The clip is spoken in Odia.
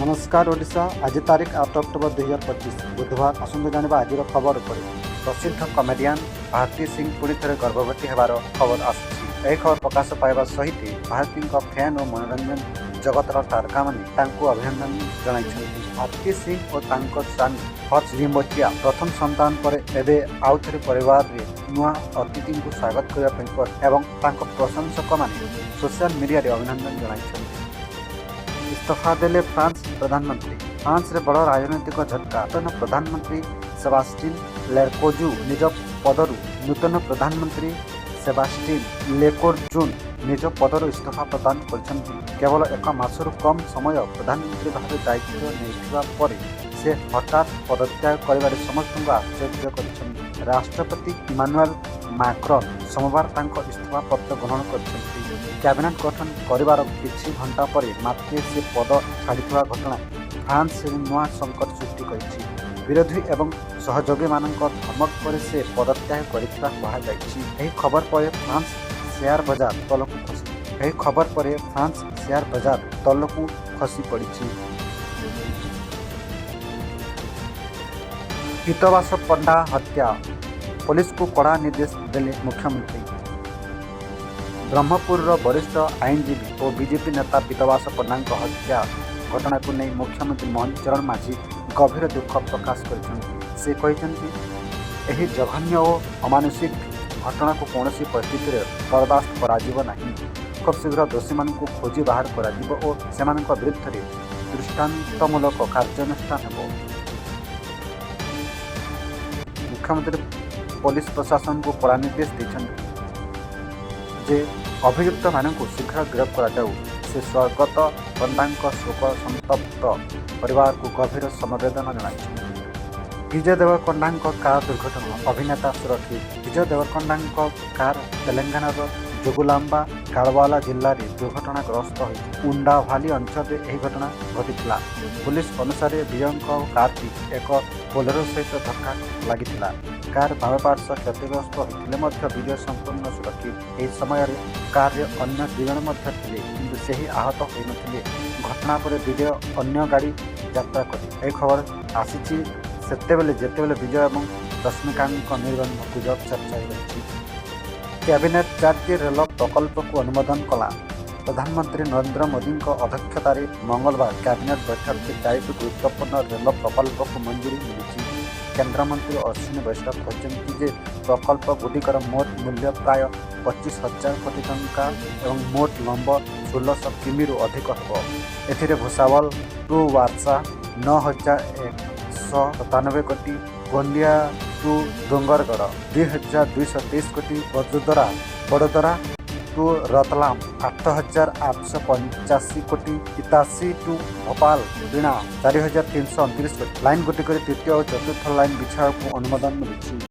ନମସ୍କାର ଓଡ଼ିଶା। ଆଜି ତାରିଖ 8 ଅକ୍ଟୋବର 2025, ବୁଧବାର। ଆସନ୍ତୁ ଜାଣିବା ଆଜିର ଖବର ଉପରେ। ପ୍ରସିଦ୍ଧ କମେଡିଆନ୍ ଭାରତୀ ସିଂ ପୁଣି ଥରେ ଗର୍ଭବତୀ ହେବାର ଖବର ଆସିଛି। ଏହି ଖବର ପ୍ରକାଶ ପାଇବା ସହିତ ଭାରତୀଙ୍କ ଫ୍ୟାନ୍ ଓ ମନୋରଞ୍ଜନ ଜଗତର ତାରକାମାନେ ତାଙ୍କୁ ଅଭିନନ୍ଦନ ଜଣାଇଛନ୍ତି। ଭାରତୀ ସିଂ ଓ ତାଙ୍କ ସ୍ୱାମୀ ହର୍ଷ ଲିମ୍ବଚିଆ ପ୍ରଥମ ସନ୍ତାନ ପରେ ଏବେ ଆଉଥରେ ପରିବାରରେ ନୂଆ ଅତିଥିଙ୍କୁ ସ୍ୱାଗତ କରିବା ପାଇଁ ଏବଂ ତାଙ୍କ ପ୍ରଶଂସକମାନେ ସୋସିଆଲ ମିଡିଆରେ ଅଭିନନ୍ଦନ ଜଣାଇଛନ୍ତି। ଇସ୍ତଫା ଦେଲେ ଫ୍ରାନ୍ସ ପ୍ରଧାନମନ୍ତ୍ରୀ। ଫ୍ରାନ୍ସରେ ବଡ଼ ରାଜନୈତିକ ଝଟକା। ନୂତନ ପ୍ରଧାନମନ୍ତ୍ରୀ ସେବାଷ୍ଟିନ୍ ଲେକୋର୍ଜୁ ନିଜ ପଦରୁ ନୂତନ ପ୍ରଧାନମନ୍ତ୍ରୀ ସେବାଷ୍ଟିନ୍ ଲେକୋର୍ଜୁନ୍ ନିଜ ପଦରୁ ଇସ୍ତଫା ପ୍ରଦାନ କରିଛନ୍ତି। କେବଳ ଏକ ମାସରୁ କମ୍ ସମୟ ପ୍ରଧାନମନ୍ତ୍ରୀ ଭାବେ ଦାୟିତ୍ୱ ନେଇଥିବା ପରେ ସେ ହଠାତ୍ ପଦତ୍ୟାଗ କରିବାରେ ସମସ୍ତଙ୍କୁ ଆଶ୍ଚର୍ଯ୍ୟ କରିଛନ୍ତି। ରାଷ୍ଟ୍ରପତି ଇମାନୁଏଲ ମାକ୍ରନ୍ ସୋମବାର ତାଙ୍କ ଇସ୍ତଫା ପତ୍ର ଗ୍ରହଣ କରିଛନ୍ତି। କ୍ୟାବିନେଟ୍ ଗଠନ କରିବାର କିଛି ଘଣ୍ଟା ପରେ ମାତ୍ର ସେ ପଦ ଛାଡ଼ିଥିବା ଘଟଣା ଫ୍ରାନ୍ସରେ ନୂଆ ସଙ୍କଟ ସୃଷ୍ଟି କରିଛି। ବିରୋଧୀ ଏବଂ ସହଯୋଗୀମାନଙ୍କ ଧମକ ପରେ ସେ ପଦତ୍ୟାଗ କରିଥିବା କୁହାଯାଇଛି। ଏହି ଖବର ପରେ ଫ୍ରାନ୍ସ ସେୟାର ବଜାର ତଳକୁ ଖସି ପଡ଼ିଛି। ପୀତବାସ ପଣ୍ଡା ହତ୍ୟା, ପୋଲିସକୁ କଡ଼ା ନିର୍ଦ୍ଦେଶ ଦେଲେ ମୁଖ୍ୟମନ୍ତ୍ରୀ। ବ୍ରହ୍ମପୁରର ବରିଷ୍ଠ ଆଇନଜୀବୀ ଓ ବିଜେପି ନେତା ପୀତବାସ ପଣ୍ଡାଙ୍କ ହତ୍ୟା ଘଟଣାକୁ ନେଇ ମୁଖ୍ୟମନ୍ତ୍ରୀ ମୋହନ ଚରଣ ମାଝୀ ଗଭୀର ଦୁଃଖ ପ୍ରକାଶ କରିଛନ୍ତି। ସେ କହିଛନ୍ତି, ଏହି ଜଘନ୍ୟ ଓ ଅମାନୁଷିକ ଘଟଣାକୁ କୌଣସି ପରିସ୍ଥିତିରେ ବରଦାସ୍ତ କରାଯିବ ନାହିଁ। ଖୁବ୍ ଶୀଘ୍ର ଦୋଷୀମାନଙ୍କୁ ଖୋଜି ବାହାର କରାଯିବ ଓ ସେମାନଙ୍କ ବିରୁଦ୍ଧରେ ଦୃଷ୍ଟାନ୍ତମୂଳକ କାର୍ଯ୍ୟାନୁଷ୍ଠାନ ହେବ। ମୁଖ୍ୟମନ୍ତ୍ରୀ ପୋଲିସ ପ୍ରଶାସନକୁ କଡ଼ା ନିର୍ଦ୍ଦେଶ ଦେଇଛନ୍ତି ଯେ ଅଭିଯୁକ୍ତମାନଙ୍କୁ ଶୀଘ୍ର ଗିରଫ କରାଯାଉ। ସେ ସ୍ୱର୍ଗତ ପଣ୍ଡାଙ୍କ ଶୋକ ସନ୍ତପ୍ତ ପରିବାରକୁ ଗଭୀର ସମବେଦନା ଜଣାଇଛନ୍ତି। ବିଜୟ ଦେବରକୋଣ୍ଡାଙ୍କ କାର ଦୁର୍ଘଟଣା, ଅଭିନେତା ସୁରକ୍ଷିତ। ବିଜୟ ଦେବରକୋଣ୍ଡାଙ୍କ କାର ତେଲେଙ୍ଗାନାର ଜୋଗୁଲାମ୍ବା ଗାଡୱାଲା ଜିଲ୍ଲାରେ ଦୁର୍ଘଟଣାଗ୍ରସ୍ତ ହୋଇଛି। ଉଣ୍ଡାଭାଲି ଅଞ୍ଚଳରେ ଏହି ଘଟଣା ଘଟିଥିଲା। ପୋଲିସ ଅନୁସାରେ, ବିଜୟଙ୍କ କାରଟି ଏକ ବୋଲେରୋ ସହିତ ଧକ୍କା ଲାଗିଥିଲା। କାର ବାମ ପାର୍ଶ୍ୱ କ୍ଷତିଗ୍ରସ୍ତ ହୋଇଥିଲେ ମଧ୍ୟ ବିଜୟ ସମ୍ପୂର୍ଣ୍ଣ ସୁରକ୍ଷିତ। ଏହି ସମୟରେ କାରରେ ଅନ୍ୟ ଦୁଇଜଣ ମଧ୍ୟ ଥିଲେ, କିନ୍ତୁ କେହି ଆହତ ହୋଇନଥିଲେ। ଘଟଣା ପରେ ବିଜୟ ଅନ୍ୟ ଗାଡ଼ି ଯାତ୍ରା କଲେ। ଏହି ଖବର ଆସିଛି ସେତେବେଳେ, ଯେତେବେଳେ ବିଜୟ ଏବଂ ରଶ୍ମିକାଙ୍କ ନିର୍ବନ୍ଧ ଗୁଜବ ଚର୍ଚ୍ଚାରେ ରହିଛି। କ୍ୟାବିନେଟ୍ ଚାରିଟି ରେଳ ପ୍ରକଳ୍ପକୁ ଅନୁମୋଦନ କଲା। ପ୍ରଧାନମନ୍ତ୍ରୀ ନରେନ୍ଦ୍ର ମୋଦିଙ୍କ ଅଧ୍ୟକ୍ଷତାରେ ମଙ୍ଗଳବାର କ୍ୟାବିନେଟ୍ ବୈଠକରେ ଚାରିଟି ଗୁରୁତ୍ୱପୂର୍ଣ୍ଣ ରେଳ ପ୍ରକଳ୍ପକୁ ମଞ୍ଜୁରୀ ମିଳିଛି। କେନ୍ଦ୍ରମନ୍ତ୍ରୀ ଅଶ୍ୱିନୀ ବୈଷ୍ଣବ କହିଛନ୍ତି ଯେ ପ୍ରକଳ୍ପଗୁଡ଼ିକର ମୋଟ ମୂଲ୍ୟ ପ୍ରାୟ 25,000 କୋଟି ଟଙ୍କା ଏବଂ ମୋଟ ଲମ୍ବ 1600 କିମିରୁ ଅଧିକ ହେବ। ଏଥିରେ ଭୁସାୱଲ ଟୁ ୱାର୍ସା 9197 କୋଟି, ଗୋଣ୍ଡିଆ ଟୁ ଡୋଙ୍ଗରଗଡ଼ 2223 କୋଟି, ବଡୋଦରା ଟୁ ରତଲାମ 8885 କୋଟି, ଇତାର୍ସି ଟୁ ଭୋପାଳ ବିନା 4329 କୋଟି। ଲାଇନ୍ଗୁଡ଼ିକରେ ତୃତୀୟ ଓ ଚତୁର୍ଥ ଲାଇନ୍ ବିଛାଇବାକୁ ଅନୁମୋଦନ ମିଳିଛି।